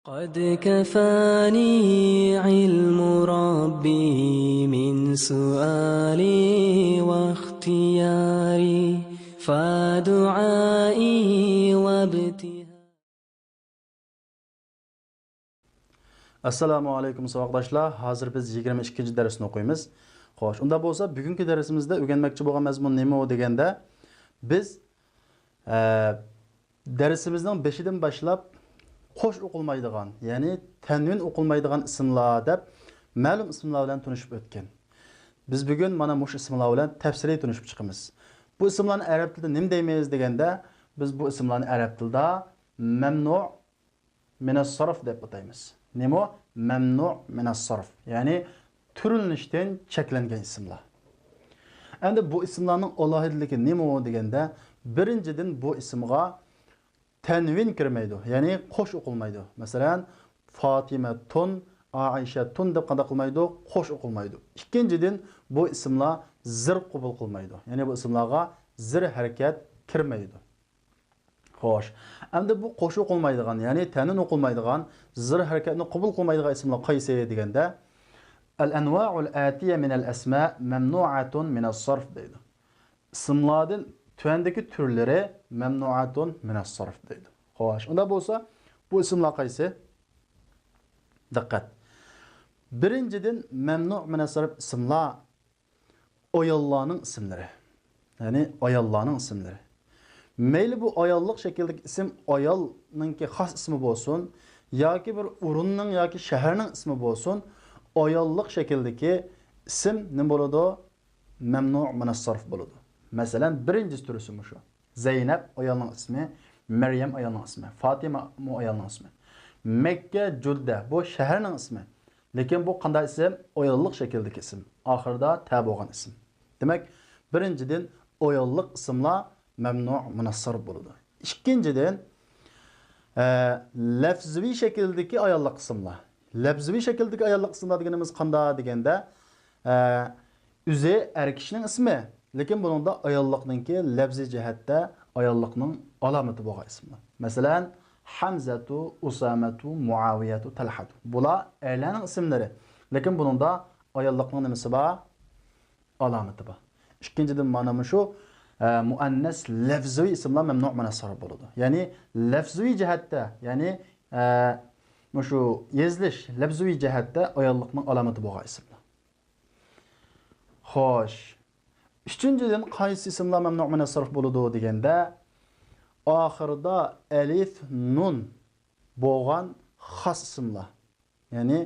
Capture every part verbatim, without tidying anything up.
قد كفاني علم ربي من سؤالي واختياري، فدعائي وابتهالي. ئەسسالامۇ ئەلەيكۇم، ساۋاقداشلار. ھازىر بىز يىگىرمە ئىككىنچى دەرسنى ئوقۇيمىز. خوش، ئۇنداق بولسا، بۈگۈنكى دەرسىمىزدە ئۆگەنمەكچى بولغان مەزمۇن نېمە ئۇ دېگەندە، بىز، ئە، دەرسىمىزنىڭ بېشىدىن باشلاپ قوش ئوقۇلمايدىغان، يەنى تەنۋىن ئوقۇلمايدىغان ئىسىملار دەپ مەلۇم ئىسىملار بىلەن تونۇشۇپ ئۆتكەن. بىز بۈگۈن مانا مۇشۇ ئىسىملار بىلەن تەپسىلىي تونۇشۇپ چىقىمىز. بۇ ئىسىملارنى ئەرەب تىلىدا نېمە دەيمىز دېگەندە، بىز بۇ ئىسىملارنى ئەرەب تىلىدا مەمنۇ مىنەس سەرف دەپ ئاتايمىز. نېمە ئۇ؟ مەمنۇ مىنەس سەرف. يەنى تۈرلىنىشتىن چەكلەنگەن ئىسىملار. ئەمدى بۇ ئىسىملارنىڭ ئالاھىدىلىكى نېمە ئۇ دېگەندە، بىرىنچىدىن، بۇ ئىسىمغا تەنۋىن كىرمەيدۇ، يەنى قوش ئوقۇلمايدۇ. مەسىلەن، فاتىمەتۇن، ئائىشەتۇن دەپ قانداق قىلمايدۇ؟ قوش ئوقۇلمايدۇ. ئىككىنچىدىن، بۇ ئىسىملار زىر قوبۇل قىلمايدۇ. يەنى بۇ ئىسىملارغا زىر ھەرىكەت كىرمەيدۇ. خوش. ئەمدى بۇ قوش ئوقۇلمايدىغان، يەنى تەنۋىن ئوقۇلمايدىغان، زىر ھەرىكەتنى قوبۇل قىلمايدىغان ئىسىملار قايسى دېگەندە، ئەل ئەنۋائۇل ئەتىيە مىنەل ئەسما مەمنۇئەتۇن مىنەس سەرف دەيدۇ. ئىسىملاردىن تۆۋەندىكى تۈرلىرى مەمنۇئەتۇن مىنەس سەرف دەيدۇ. خوش، ئۇنداق بولسا، بۇ ئىسىملار قايسى؟ دىققەت. بىرىنچىدىن، مەمنۇ مىنەس سەرف ئىسىملار ئاياللارنىڭ ئىسىملىرى. يەنى ئاياللارنىڭ ئىسىملىرى. مەيلى بۇ ئاياللىق شەكىلدىكى ئىسىم ئايالنىڭكى خاس ئىسمى بولسۇن، ياكى بىر ئورۇننىڭ ياكى شەھەرنىڭ ئىسمى بولسۇن، ئاياللىق شەكىلدىكى ئىسىم نېمە بولىدۇ؟ مەمنۇ مىنەس سەرف بولىدۇ. مەسىلەن، بىرىنچى تۈرىسى مۇشۇ. زەينەپ ئايالنىڭ ئىسمى، مەريەم ئايالنىڭ ئىسمى، فاتىمە مۇ ئايالنىڭ ئىسمى. مەككە، جۇددە، بۇ شەھەرنىڭ ئىسمى. لېكىن بۇ قانداق ئىسىم؟ ئاياللىق شەكىلدىكى ئىسىم. ئاخىرىدا تە بولغان ئىسىم. دېمەك، بىرىنچىدىن، ئاياللىق ئىسىملار مەمنۇ مىنەس سەرف بولىدۇ. ئىككىنچىدىن، ئە، لەفزىۋى شەكىلدىكى ئاياللىق ئىسىملار. لەفزىۋى شەكىلدىكى ئاياللىق ئىسىملار دېگىنىمىز قانداق دېگەندە، ئە، ئۆزى ئەر كىشىنىڭ ئىسمى، لېكىن بۇنىڭدا ئاياللىقنىڭكى لەپزىي جەھەتتە ئاياللىقنىڭ ئالامىتى بولغان ئىسىملار. مەسىلەن، ھەمزەتۇ، ئۇسامەتۇ، مۇئاۋىيەتۇ، تەلھەتۇ. بۇلار ئەرلەرنىڭ ئىسىملىرى، لېكىن بۇنىڭدا ئاياللىقنىڭ نېمىسى بار؟ ئالامىتى بار. ئىككىنچىدىن، مانا مۇشۇ، ئە، مۇئەننەس لەفزىۋى ئىسىملار مەمنۇ مىنەس سەرف بولىدۇ. يەنى لەفزىۋى جەھەتتە، يەنى، ئە، مۇشۇ يېزىلىش لەفزىۋى جەھەتتە ئاياللىقنىڭ ئالامىتى بولغان ئىسىملار. خوش. ئۈچىنچىدىن، قايسى ئىسىملار مەمنۇ مىنەس سەرف بولىدۇ دېگەندە، ئاخىرىدا ئەلىف، نۇن بولغان خاس ئىسىملار. يەنى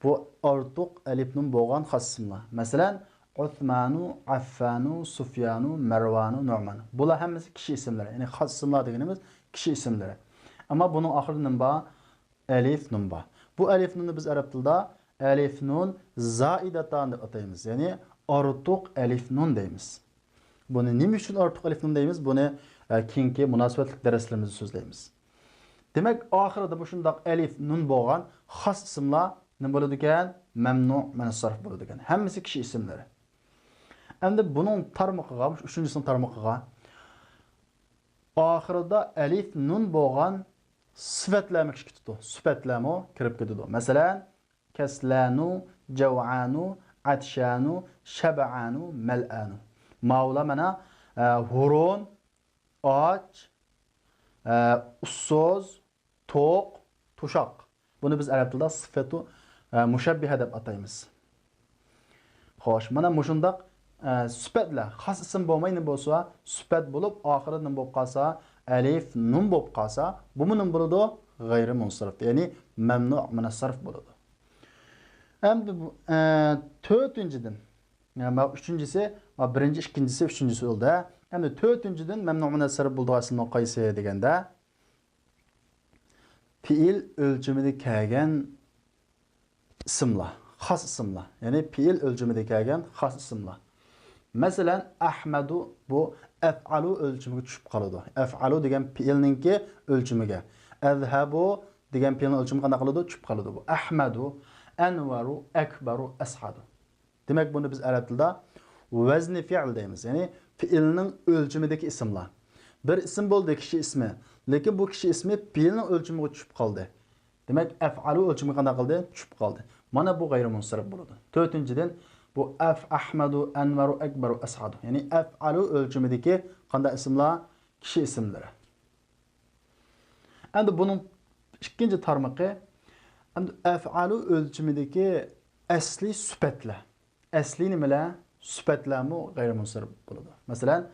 بۇ ئارتۇق ئەلىف، نۇن بولغان خاس ئىسىملار. مەسىلەن، ئۇسمانۇ، ئەففانۇ، سۇفيانۇ، مەرۋانۇ، نۇئمانۇ. بۇلار ھەممىسى كىشى ئىسىملىرى. يەنى خاس ئىسىملار دېگىنىمىز كىشى ئىسىملىرى. ئەمما بۇنىڭ ئاخىرىدا نېمە بار؟ ئەلىف، نۇن بار. بۇ ئەلىف، نۇننى بىز ئەرەب تىلىدا ئەلىف، نۇن زائىدەتان دەپ ئاتايمىز. يەنى ئارتۇق ئەلىف، نۇن دەيمىز. بۇنى نېمە ئۈچۈن ئارتۇق ئەلىف، نۇن دەيمىز؟ بۇنى، ئە، كېيىنكى مۇناسىۋەتلىك دەرسلىرىمىزدە سۆزلەيمىز. دېمەك، ئاخىرىدا مۇشۇنداق ئەلىف، نۇن بولغان خاس ئىسىملار نېمە بولىدىكەن؟ مەمنۇ مىنەس سەرف بولىدىكەن. ھەممىسى كىشى ئىسىملىرى. ئەمدى بۇنىڭ تارمىقىغا، مۇشۇ ئۈچىنچىسىنىڭ تارمىقىغا، ئاخىرىدا ئەلىف، نۇن بولغان سۈپەتلەرمۇ كىرىپ كېتىدۇ. سۈپەتلەرمۇ كىرىپ كېتىدۇ. مەسىلەن، كەسلانۇ، جەۋئانۇ، ئەتشانۇ، شەبئانۇ، مەلئانۇ. ماۋۇلار مانا، ئە، ھۇرۇن، ئاچ، ئە، ئۇسسۇز، توق، توشاق. بۇنى بىز ئەرەب تىلىدا سىفەتۇ، ئە، مۇشەببىھە دەپ ئاتايمىز. خوش، مانا مۇشۇنداق، ئە، سۈپەتلەر، خاس ئىسىم بولماي نېمە بولسا، سۈپەت بولۇپ، ئاخىرىدا نېمە بولۇپ قالسا، ئەلىف، نۇن بولۇپ قالسا، بۇمۇ نېمە بولىدۇ؟ غەيرىي مۇنسەرىف، يەنى مەمنۇ مىنەس سەرف بولىدۇ. ئەمدى بۇ، ئە، تۆتىنچىدىن، يەنى مانا ئۈچىنچىسى، مانا بىرىنچى، ئىككىنچىسى، ئۈچىنچىسى بولدى. ئەمدى تۆتىنچىدىن مەمنۇ مىنەس سەرف بولىدىغان ئىسىمنىڭ قايسى دېگەندە، پېئىل ئۆلچىمىدە كەلگەن ئىسىملار، خاس ئىسىملار. يەنى پېئىل ئۆلچىمىدە كەلگەن خاس ئىسىملار. مەسىلەن، ئەھمەدۇ بۇ ئەفئالۇ ئۆلچىمىگە چۈشۈپ قالىدۇ. ئەفئالۇ دېگەن پېئىلنىڭكى ئۆلچىمىگە. ئەزھەبۇ دېگەن پېئىلنىڭ ئۆلچىمىگە قانداق قىلىدۇ؟ چۈشۈپ قالىدۇ. بۇ ئەھمەدۇ، ئەنۋەرۇ، ئەكبەرۇ، ئەسئادۇ. دېمەك، بۇنى بىز ئەرەب تىلىدا ۋەزنى فېئىل دەيمىز. يەنى پېئىلنىڭ ئۆلچىمىدىكى ئىسىملار. بىر ئىسىم بولدى، كىشى ئىسمى. لېكىن بۇ كىشى ئىسمى پېئىلنىڭ ئۆلچىمىگە چۈشۈپ قالدى. دېمەك، ئەفئالۇ ئۆلچىمى قانداق قىلدى؟ چۈشۈپ قالدى. مانا بۇ غەيرىي مۇنسەرىپ بولىدۇ. تۆتىنچىدىن، بۇ ئەف، ئەھمەدۇ، ئەنۋەرۇ، ئەكبەرۇ، ئەسئادۇ. يەنى ئەفئالۇ ئۆلچىمىدىكى قانداق ئىسىملار؟ كىشى ئىسىملىرى. ئەمدى بۇنىڭ ئىككىنچى تارمىقى، ئەمدى ئەفئالۇ ئۆلچىمىدىكى ئەسلىي سۈپەتلەر. ئەسلىي نېمىلەر؟ سۈپەتلەرمۇ غەيرىي مۇنسەرىپ بولىدۇ. مەسىلەن،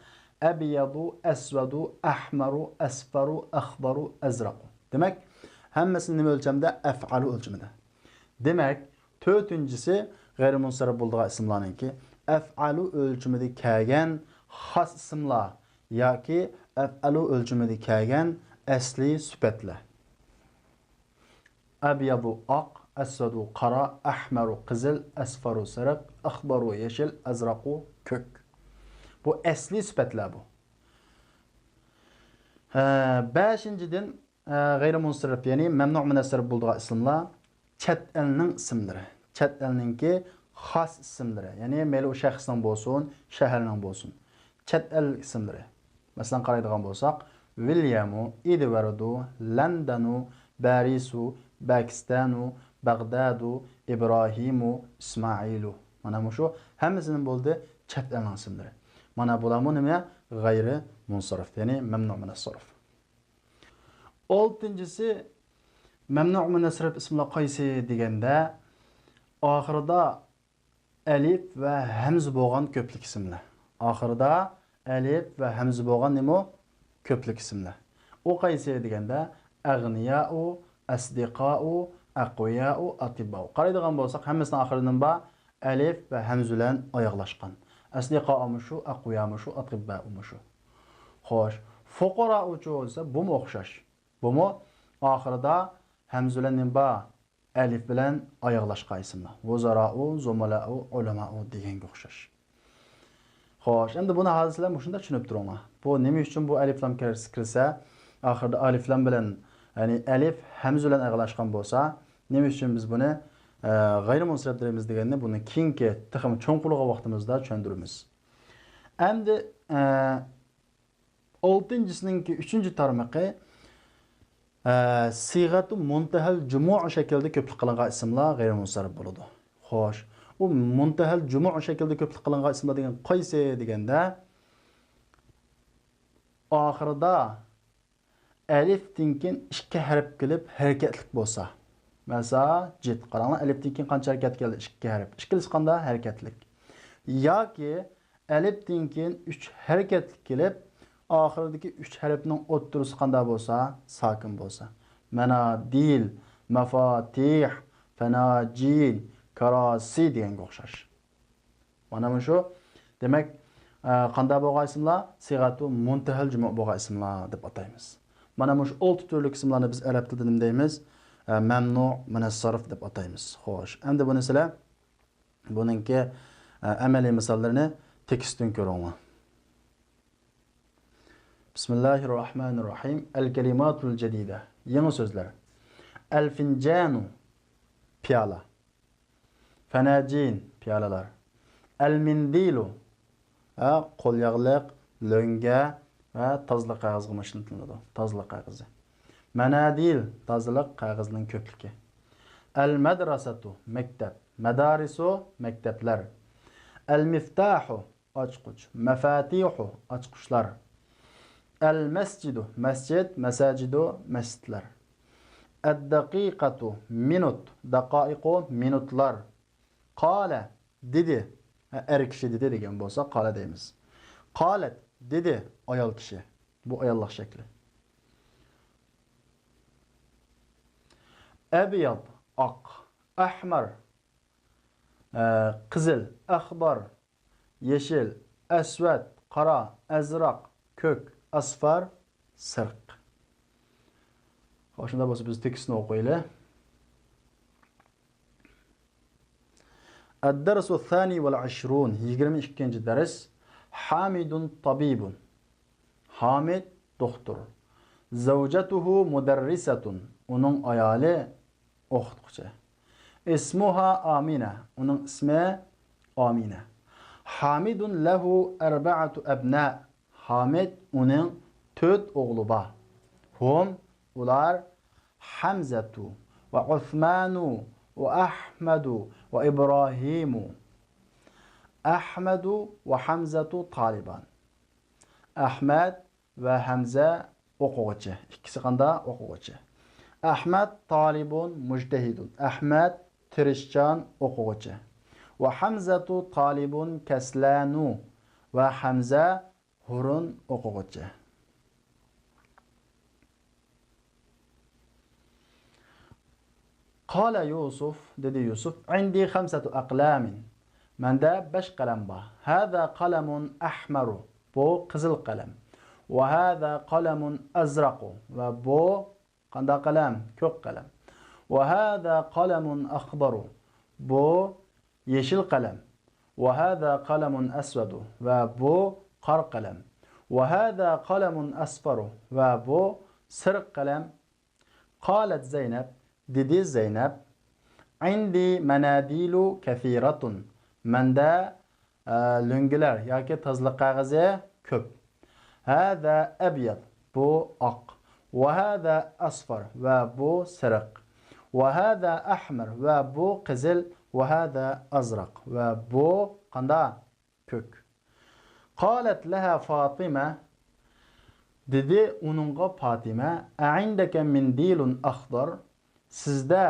ئەبيەدۇ، ئەسۋەدۇ، ئەھمەرۇ، ئەسفەرۇ، ئەخبەرۇ، ئەزرەقۇ. دېمەك، ھەممىسى نېمە ئۆلچەمدە؟ ئەفئالۇ ئۆلچىمىدە. دېمەك، تۆتىنچىسى غەيرىي مۇنسەرىپ بولىدىغان ئىسىملارنىڭكى ئەفئالۇ ئۆلچىمىدە كەلگەن خاس ئىسىملار ياكى ئەفئالۇ ئۆلچىمىدە كەلگەن ئەسلىي سۈپەتلەر. ئەبيەدۇ ئاق، ئەسۋەدۇ قارا، ئەھمەرۇ قىزىل، ئەسفەرۇ سېرىق، ئەخبەرۇ يېشىل، ئەزرەقۇ كۆك. بۇ ئەسلىي سۈپەتلەر بۇ. ھە، بەشىنچىدىن، ھە، غەيرىي مۇنسەرىپ، يەنى مەمنۇ مۇنەسسەرىپ بولىدىغان ئىسىملار چەت ئەلنىڭ ئىسىملىرى، چەت ئەلنىڭكى خاس ئىسىملىرى، يەنى مەيلى ئۇ شەخسنىڭ بولسۇن، شەھەرنىڭ بولسۇن، چەت ئەل ئىسىملىرى. مەسىلەن، قارايدىغان بولساق، ۋىليەمۇ، ئېدۋاردۇ، لەندەنۇ، بارىسۇ، باكىستانۇ، بەغدادۇ، ئىبراھىمۇ، ئىسمائىلۇ. مانا مۇشۇ ھەممىسىنىڭ بولدى چەت ئەلنىڭ ئىسىملىرى. مانا بۇلارمۇ نېمە؟ غەيرىي مۇنسەرىپ، يەنى مەمنۇ مۇنەسسەرىپ. ئالتىنچىسى، مەمنۇ مۇنەسسەرىپ ئىسىملار قايسى دېگەندە، ئاخىرىدا ئەلىف ۋە ھەمزە بولغان كۆپلۈك ئىسىملار. ئاخىرىدا ئەلىپ ۋە ھەمزە بولغان نېمە؟ كۆپلۈك ئىسىملار. ئۇ قايسى دېگەندە، ئەغنىيائۇ، ئەسدىقائۇ، ئەقۋىيائۇ، ئەتىببائۇ. قارايدىغان بولساق، ھەممىسىنىڭ ئاخىرىدا نېمە بار؟ ئەلىف ۋە ھەمزە بىلەن ئاياغلاشقان. ئەسدىقائۇمۇ شۇ، ئەقۋىيامۇ شۇ، ئەتىببائۇمۇ شۇ. خوش، فۇقىراءۇچۇ دېسە، بۇمۇ ئوخشاش. بۇمۇ ئاخىرىدا ھەمزە بىلەن نېمە بار؟ ئەلىف بىلەن ئاياغلاشقان ئىسىملار. ۋۇزاراءۇ، زۇمالاءۇ، ئۇلامائۇ دېگەنگە ئوخشاش. خوش، ئەمدى بۇنى ھازىر سىلەر مۇشۇنداق چۈشىنىپ تۇرۇڭلار. بۇ نېمە ئۈچۈن بۇ ئەلىف لام كىرسە، ئاخىرىدا ئەلىف لام بىلەن، يەنى ئەلىف ھەمزە بىلەن ئاياغلاشقان بولسا، نېمە ئۈچۈن بىز بۇنى، ئە، غەيرىي مۇنسەرىپ دەيمىز دېگەننى بۇنى كېيىنكى تېخىمۇ چوڭقۇرلىغان ۋاقتىمىزدا چۈشەندۈرىمىز. ئەمدى، ئە، ئالتىنچىسىنىڭكى ئۈچىنچى تارمىقى، ئە، سىيغەتۇ مۇنتەھەل جۇمۇ شەكلىدە كۆپلۈك قىلىنغان ئىسىملار غەيرىي مۇنسەرىپ بولىدۇ. خوش، ئۇ مۇنتەھەل جۇمۇ شەكلىدە كۆپلۈك قىلىنغان ئىسىملار دېگەن قايسى دېگەندە، ئاخىرىدا ئەلىفتىن كېيىن ئىككى ھەرپ كېلىپ ھەرىكەتلىك بولسا. مەساجىد. قاراڭلار، ئەلىفتىن كېيىن قانچە ھەرىكەت كەلدى؟ ئىككى ھەرپ. ئىككىلىسى قانداق؟ ھەرىكەتلىك. ياكى ئەلىفتىن كېيىن ئۈچ ھەرىكەتلىك كېلىپ، ئاخىرىدىكى ئۈچ ھەرپنىڭ ئوتتۇرىسى قانداق بولسا؟ ساكىن بولسا. مەنادىل، مەفاتىھ، فەناجىل، كاراسى دېگەنگە ئوخشاش. مانا مۇشۇ. دېمەك، ئە، قانداق بولغان ئىسىملار؟ سىيغەتۇ مۇنتەھەل جۇمۇ بولغان ئىسىملار دەپ ئاتايمىز. مانا مۇشۇ ئالتە تۈرلۈك ئىسىملارنى بىز ئەرەب تىلىدا نېمە دەيمىز؟ ئە، مەمنۇ مۇنەسسەرىف دەپ ئاتايمىز. خوش، ئەمدى بۇنى سىلەر، بۇنىڭكى، ئە، ئەمەلىي مىساللىرىنى تېكىستتىن كۆرۈڭلار. بىسمىللاھىررەھمانىررەھىم. ئەل كەلىماتۇل جەدىدە. يېڭى سۆزلەر. ئەل فىنجانۇ، پىيالە. فەناجىن، پىيالىلەر. ئەلمىندىلۇ، ھە، قولياغلىق، لۆڭگە ۋە تازىلىق قەغىزىگە ئىشلىتىلىدۇ. تازىلىق قەغىزى. مەنادىل، تازىلىق قەغىزىنىڭ كۆپلۈكى. ئەلمەدرەسەتۇ، مەكتەپ. مەدارىسۇ، مەكتەپلەر. ئەلمىفتاھۇ، ئاچقۇچ. مەفاتىھۇ، ئاچقۇچلار. ئەلمەسجىدۇ، مەسجىد. مەساجىدۇ، مەسجىدلەر. ئەددەقىقەتۇ، مىنۇت. دەقائىقۇ، مىنۇتلار. قالە، دېدى. ھە، ئەر كىشى دېدى دېگەن بولسا قالە دەيمىز. قالەت، دېدى ئايال كىشى. بۇ ئاياللىق شەكلى. ئەبياض، ئاق. ئەھمەر، ئە، قىزىل. ئەخضەر، يېشىل. ئەسۋەد، قارا. ئەزرەق، كۆك. ئەسفەر، سېرىق. خوش، شۇنداق بولسا بىز تېكىستنى ئوقۇيلى. الدرس الثاني والعشرون، يىگىرمە ئىككىنچى دەرس. حامد طبيب. ھامىد دوختۇر. زوجته مدرسة، ئۇنىڭ ئايالى ئوقۇتقۇچى. اسمها آمنة، ئۇنىڭ ئىسمى ئامىنە. حامد له أربعة أبناء، ھامىد، ئۇنىڭ تۆت ئوغلى بار. هم، ئۇلار، حمزة وعثمان وأحمد وإبراهيم. أحمد وحمزة طالبان. ئەھمەد ۋە ھەمزە ئوقۇغۇچى. ئىككىسى قاندا؟ ئوقۇغۇچى. ئەھمەد طالب مجتهد. ئەھمەد تىرىشچان ئوقۇغۇچى. وحمزة طالب كسلان. ۋە ھەمزە ھۇرۇن ئوقۇغۇچى. قال يوسف، دېدى يۈسۈپ، عندي خمسة أقلام. مەندە بەش قەلەم بار. هذا قلم أحمر. بۇ قىزىل قەلەم. وهذا قلم أزرق. ۋە بۇ قانداق قەلەم؟ كۆك قەلەم. وهذا قلم أخضر. بۇ يېشىل قەلەم. وهذا قلم أسود. ۋە بۇ قارا قەلەم. وهذا قلم أصفر. ۋە بۇ سېرىق قەلەم. قالت زينب، دېدى زەينەپ، عندي مناديل كثيرة. مەندە، ئە، لۆڭگىلەر ياكى تازىلىق قەغىزى كۆپ. هذا أبيض، بۇ ئاق. وهذا أصفر، ۋە بۇ سېرىق. وهذا أحمر، ۋە بۇ قىزىل. وهذا أزرق، ۋە بۇ قاندا؟ كۆك. قالت لها فاطمة، دېدى ئۇنىڭغا پاتىمە، أعندك منديل أخضر؟ سىزدە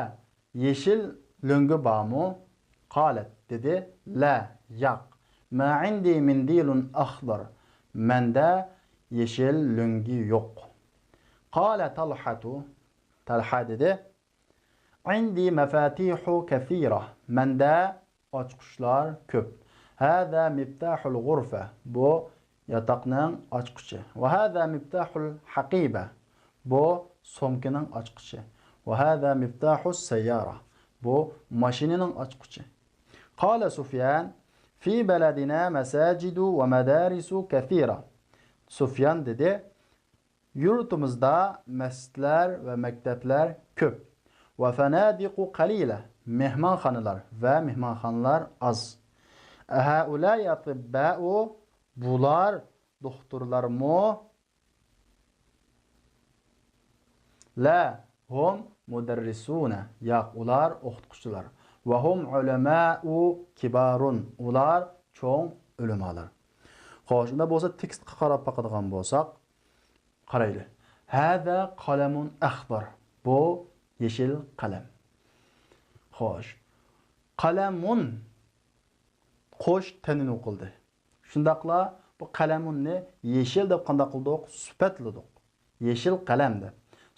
يېشىل لۆڭگە بارمۇ؟ قالت، دېدى، لا، ياق. ما عندي منديل أخضر. مەندە يېشىل لۆڭگە يوق. قال طلحة، تەلھە دېدى، عندي مفاتيح كثيرة. مەندە ئاچقۇچلار كۆپ. هذا مفتاح الغرفة. بۇ ياتاقنىڭ ئاچقۇچى. وهذا مفتاح الحقيبة. بۇ سومكىنىڭ ئاچقۇچى. وهذا مفتاح السيارة. بۇ ماشىنىنىڭ ئاچقۇچى. قال سفيان، في بلدنا مساجد ومدارس كثيرة. سۇفيان دېدى، يۇرتىمىزدا مەسچىتلەر ۋە مەكتەپلەر كۆپ. وفنادق قليلة، مېھمانخانىلار ۋە مېھمانخانىلار ئاز. أهؤلاء أطباء، بۇلار دوختۇرلارمۇ؟ لا، هم مدرسون، ياق، ئۇلار ئوقۇتقۇچىلار. وهم علماء كبار، ئۇلار چوڭ ئۆلىمالار. خوش، ئۇنداق بولسا تېكىستقا قاراپ باقىدىغان بولساق، قارايلى. هذا قلم أخضر. بۇ يېشىل قەلەم. خوش. قەلەمۇن قوش تەنۋىن ئوقۇلدى. شۇنداقلا بۇ قەلەمۇننى يېشىل دەپ قانداق قىلدۇق؟ سۈپەتلىدۇق. يېشىل قەلەم دەپ.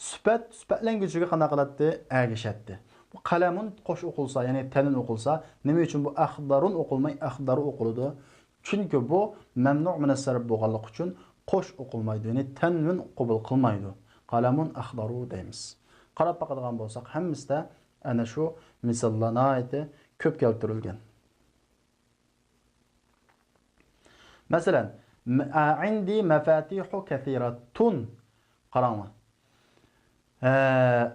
سۈپەت، سۈپەتلەنگۈچىگە قانداق قىلاتتى؟ ئەگىشەتتى. بۇ قەلەمۇن قوش ئوقۇلسا، يەنى تەنۋىن ئوقۇلسا، نېمە ئۈچۈن بۇ ئەخدارۇن ئوقۇلماي ئەخدارۇ ئوقۇلىدۇ؟ چۈنكى بۇ مەمنۇ مۇنەسسەرىپ بولغانلىقى ئۈچۈن قوش ئوقۇلمايدۇ، يەنى تەنۋىن قوبۇل قىلمايدۇ. قەلەمۇن ئەخدارۇ دەيمىز. قاراپ باقىدىغان بولساق، ھەممىسىدە ئەنە شۇ مىساللار ناھايىتى كۆپ كەلتۈرۈلگەن. مەسىلەن، م-، ئە، عندي مفاتيح كثيرة. قاراڭلار. ئە،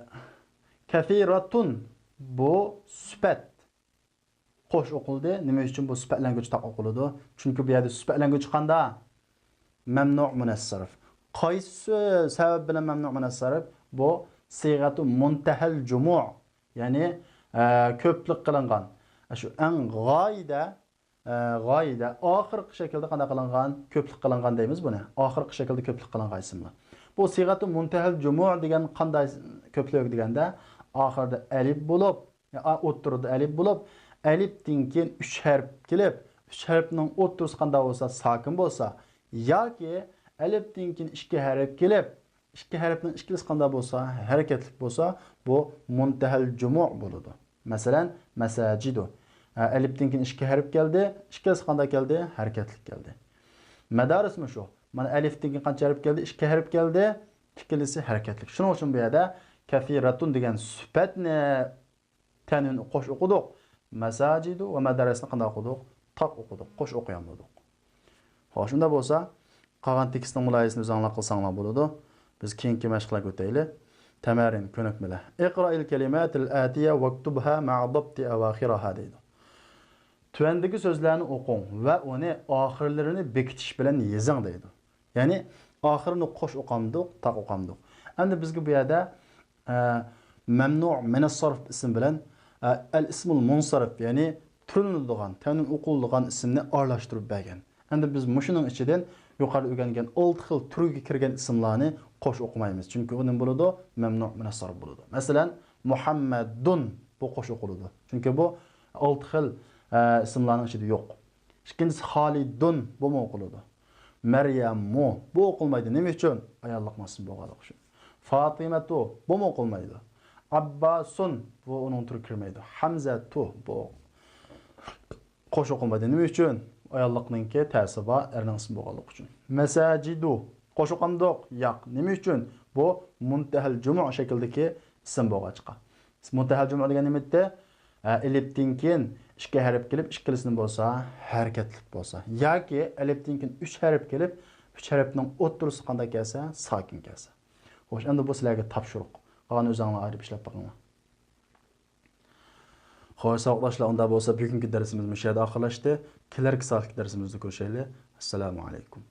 كثيرة بۇ سۈپەت. قوش ئوقۇلدى. نېمە ئۈچۈن بۇ سۈپەتلەنگۈچى تاق ئوقۇلىدۇ؟ چۈنكى بۇ يەردە سۈپەتلەنگۈچى قاندا؟ مەمنۇ مۇنەسسەرىپ. قايسى سەۋەب بىلەن مەمنۇ مۇنەسسەرىپ؟ بۇ سىغەتۇ مۇنتەھەل جۇمۇ، يەنى، ئە، كۆپلۈك قىلىنغان. شۇ ئەڭ غايىدە، ئە، غايىدە، ئاخىرقى شەكىلدە قانداق قىلىنغان؟ كۆپلۈك قىلىنغان دەيمىز بۇنى. ئاخىرقى شەكىلدە كۆپلۈك قىلىنغان ئىسىملار. بۇ سىغەتۇ مۇنتەھەل جۇمۇ دېگەن قانداق كۆپلۈك دېگەندە، ئاخىرىدا ئەلىپ بولۇپ، يا، ئوتتۇرىدا ئەلىپ بولۇپ، ئەلىپتىن كېيىن ئۈچ ھەرپ كېلىپ، ئۈچ ھەرپنىڭ ئوتتۇرىسى قانداق بولسا، ساكىن بولسا، ياكى ئەلىپتىن كېيىن ئىككى ھەرپ كېلىپ، ئىككى ھەرپنىڭ ئىككىلىسى قانداق بولسا، ھەرىكەتلىك بولسا، بۇ مۇنتەھەل جۇمۇ بولىدۇ. مەسىلەن، مەساجىدۇ. ئە، ئەلىپتىن كېيىن ئىككى ھەرپ كەلدى، ئىككىلىسى قانداق كەلدى؟ ھەرىكەتلىك كەلدى. مەدارىسمۇ شۇ. مانا ئەلىپتىن كېيىن قانچە ھەرپ كەلدى؟ ئىككى ھەرپ كەلدى، ئىككىلىسى ھەرىكەتلىك. شۇنىڭ ئۈچۈن بۇ يەردە كەسىرەتۇن دېگەن سۈپەتنى تەنۋىن قوش ئوقۇدۇق. مەساجىدۇ ۋە مەدارىسنى قانداق ئوقۇدۇق؟ تاق ئوقۇدۇق، قوش ئوقۇيالمىدۇق. خوش، شۇنداق بولسا، قالغان تېكىستنىڭ مۇلاھىزىسىنى ئۆزۈڭلار قىلساڭلار بولىدۇ. بىز كېيىنكى مەشىقلەرگە ئۆتەيلى. تەمەرىن، كۆنۈكمىلەر. اقرأ الكلمات الآتية واكتبها مع ضبط أواخرها دەيدۇ. تۆۋەندىكى سۆزلەرنى ئوقۇڭ ۋە ئۇنى ئاخىرلىرىنى بېكىتىش بىلەن يېزىڭ دەيدۇ. يەنى ئاخىرىنى قوش ئوقامدۇق، تاق ئوقامدۇق. ئەمدى بىزگە بۇ يەردە، ئە، مەمنۇ مىنەسسەرف ئىسىم بىلەن، ئە، ئەل ئىسمۇل مۇنسەرف، يەنى تۈرۈلىدىغان، تەنۋىن ئوقۇلىدىغان ئىسىمنى ئارىلاشتۇرۇپ بەرگەن. ئەمدى بىز مۇشۇنىڭ ئىچىدىن يۇقىرىدا ئۆگەنگەن ئالتە خىل تۈرگە كىرگەن ئىسىملارنى قوش ئوقۇمايمىز. چۈنكى ئۇ نېمە بولىدۇ؟ مەمنۇ مىنەسسەرف بولىدۇ. مەسىلەن، مۇھەممەدۇن، بۇ قوش ئوقۇلىدۇ. چۈنكى بۇ ئالتە خىل، ئە، ئىسىملارنىڭ ئىچىدە يوق. ئىككىنچىسى خالىدۇن، بۇمۇ ئوقۇلىدۇ. مەريەممۇ، بۇ ئوقۇلمايدۇ. نېمە ئۈچۈن؟ ئاياللىقنىڭ ئىسمى بولغانلىقى ئۈچۈن. فاتىمەتۇ، بۇمۇ ئوقۇلمايدۇ. ئابباسۇن، بۇ ئۇنىڭ تۈرىگە كىرمەيدۇ. ھەمزەتۇ، بۇ قوش ئوقۇلمايدۇ. نېمە ئۈچۈن؟ ئاياللىقنىڭكى تەسى بار، ئەرنىڭ ئىسمى بولغانلىقى ئۈچۈن. مەساجىدۇ، قوش ئوقۇمدۇق؟ ياق. نېمە ئۈچۈن؟ بۇ مۇنتەھەل جۇمۇ شەكلىدىكى ئىسىم بولغاچقا. مۇنتەھەل جۇمۇ دېگەن نېمە ئىدى؟ ئە، ئېلىپتىن كېيىن ئىككى ھەرپ كېلىپ، ئىككىلىسىدىن بولسا ھەرىكەتلىك بولسا، ياكى ئەلىپتىن كېيىن ئۈچ ھەرپ كېلىپ، ئۈچ ھەرپنىڭ ئوتتۇرىسى قانداق كەلسە، ساكىن كەلسە. خوش، ئەمدى بۇ سىلەرگە تاپشۇرۇق. قالغان ئۆزۈڭلار ئايرىپ ئىشلەپ بېقىڭلار. خوش، ساۋاقداشلار، ئۇنداق بولسا بۈگۈنكى دەرسىمىز مۇشۇ يەردە ئاخىرلاشتى. كېلەركى سائەتلىك دەرسىمىزدە كۆرۈشەيلى. ئەسسالامۇ ئەلەيكۇم.